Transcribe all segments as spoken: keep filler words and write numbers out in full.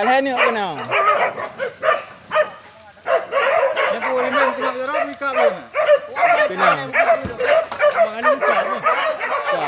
Alhai ni kena. Ni pun ringan kena kira beri kak ni. Kena. Bang Ali buka ni. Buka.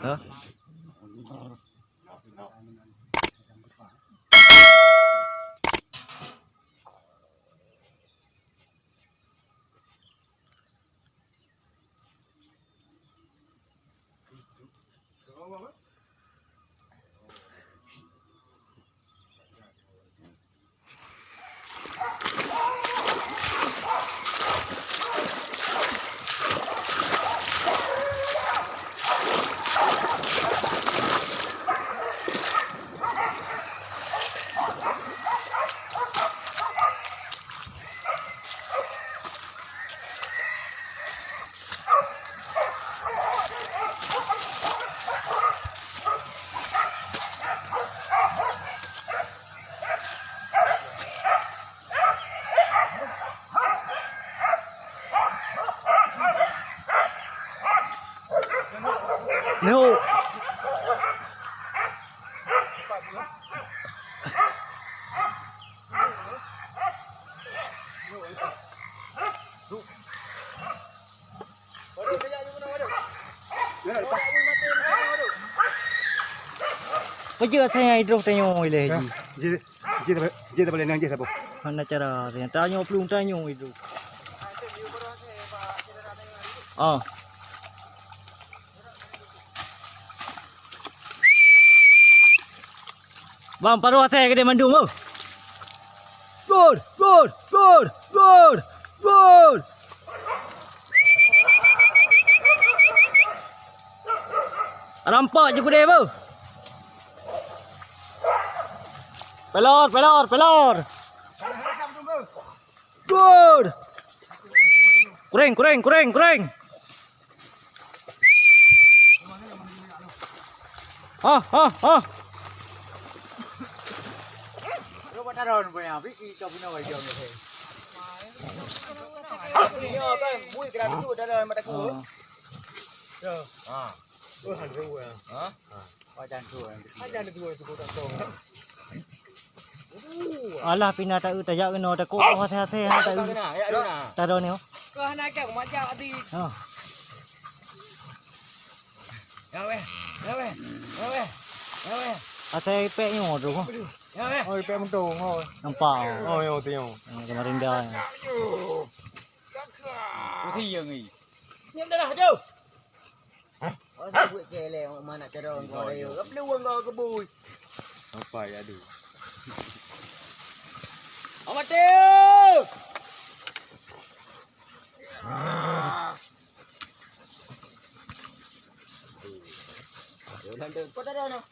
Hah? Nyoe. Peue jeuet asai droe tanyoe ilèe jih. Jih, jih, jih, jih, jih, jih, jih. Hana cara, tanyoe plueng tanyoe itu. Ah. Bang, paruh asai keudeh mandum, oh. Gol, gol, gol, gol, gol. Rampak je keudeh, beuh. Pelor, pelor, pelor. Gol. Kuring, kuring, kuring, kuring. Hah, hah, hah. Alah, pih na taeu tajak keunoe, takot hase-hase hana taeu. Tadon nyoe. Ha. Asai pek nyoe tu. Oh, pek meuntong, oh. Nampak. Oh, yo, tu yo. Keumarin dah. Nyam darah tu. Oh, buet kelek, mak nak terong kau rayo. Apa lu wang kau kebui? Apa ya tu? Amat tu. Kau tak ada nak?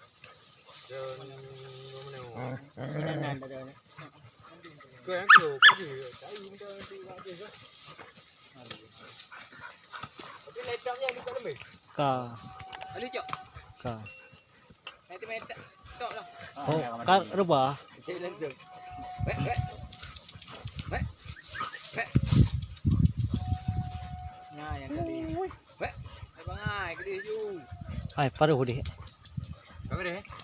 Ka. Oh, ka reubah. Hai, paruh deh. Ka.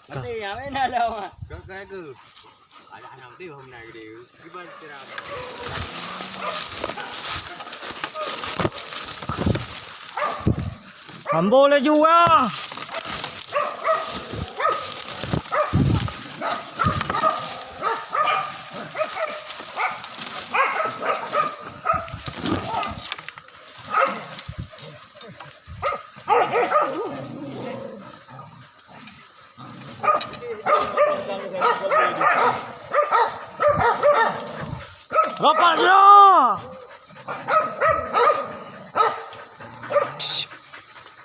Nanti ya, mana lah, Mak? Ka, ka, ka. Hamba laju, ah! Rapat dah!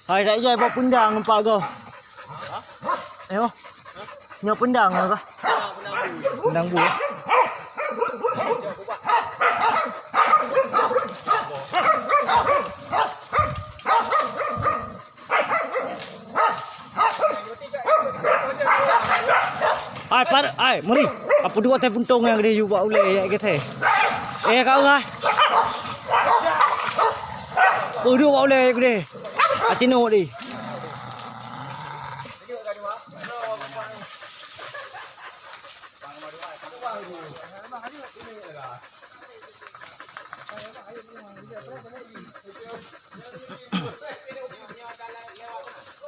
Hai, tak jai buat pundang nampak kau. Ayo. Nyoe pundang apa? Pundang bu. Ai, par-, ai, muri. Apa dua teh puntong nyang gede ju bak ulèe, ya, gede. Eh, kau, ai. Apa dua bak ulèe gede. Acino di.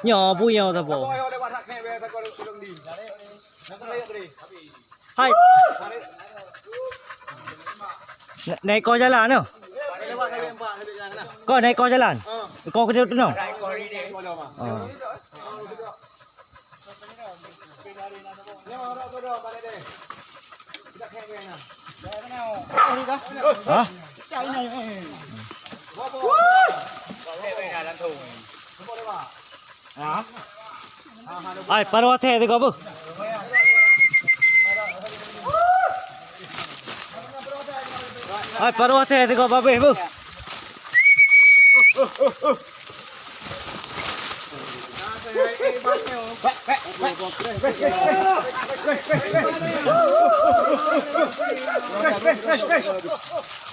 Nyoe, bu nyoe sapo? Hai. Na-, na ikoh jalan nyoe? Ko na ikoh jalan? Ikoh keudroe tu nyoe? Oh. Hah? Ai, paro até teuka beuh. Ai, paro até teuka babeh beuh.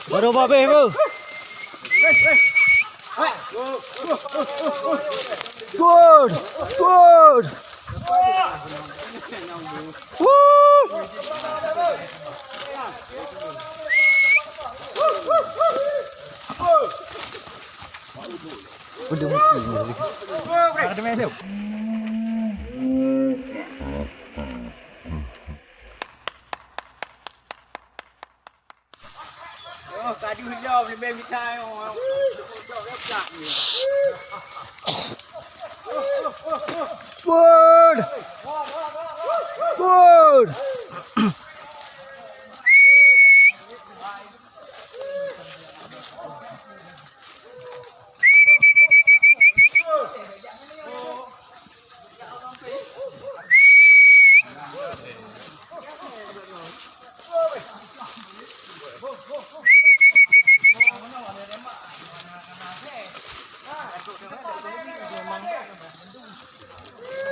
Baru babeh beuh. Good. Good. Woo. Udah mesti ni. Ada main tu. Oh, ka deuh lom leubeh mita nyoe. Good. Good.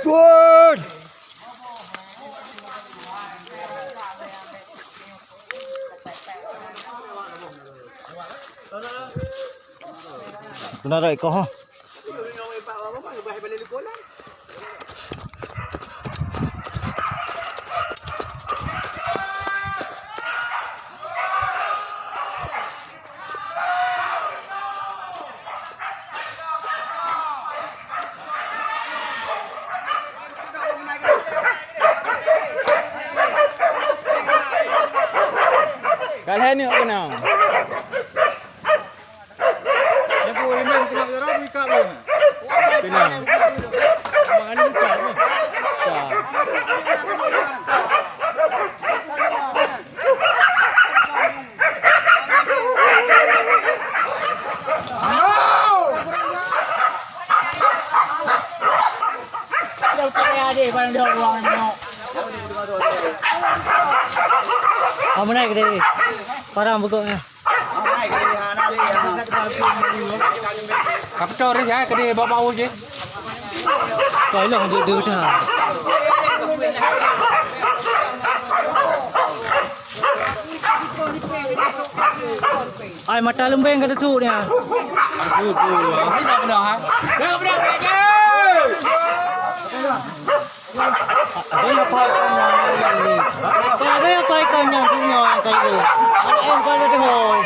Good. Beuna rot ikoh, ha. Ka lhèe neuk keunong. Nyan pun rimeh keunong jaroe, bui kap lom. Keunong. Makan ni bukan, eh? Bukan. Kamu naik ke diri. Parang begok ya. Ka peucok rih hai keudeh bak bau jih. Ka ilong jeuet deuh that. Ai mata leumbeng ka teutuk nyan. Aduh, aduh. Ini dah pernah, ha? Dah pernah, Pak Haji. Ada yang pakai kau nyan, ada yang pakai kau nyan, sini orang kaya. Anak yang kaya tu, hoi.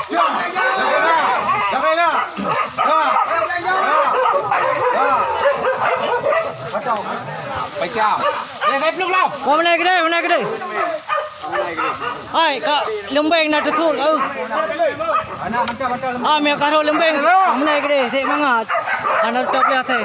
Pecah. Eh, saya peluk lah. Kau mana kedai, mana kedai? Hai, ka leumbeng na teuthon, au. Ah, meu ka rhot leumbeng. Meunai keudeh, sek mangat. Hana teutab lé até.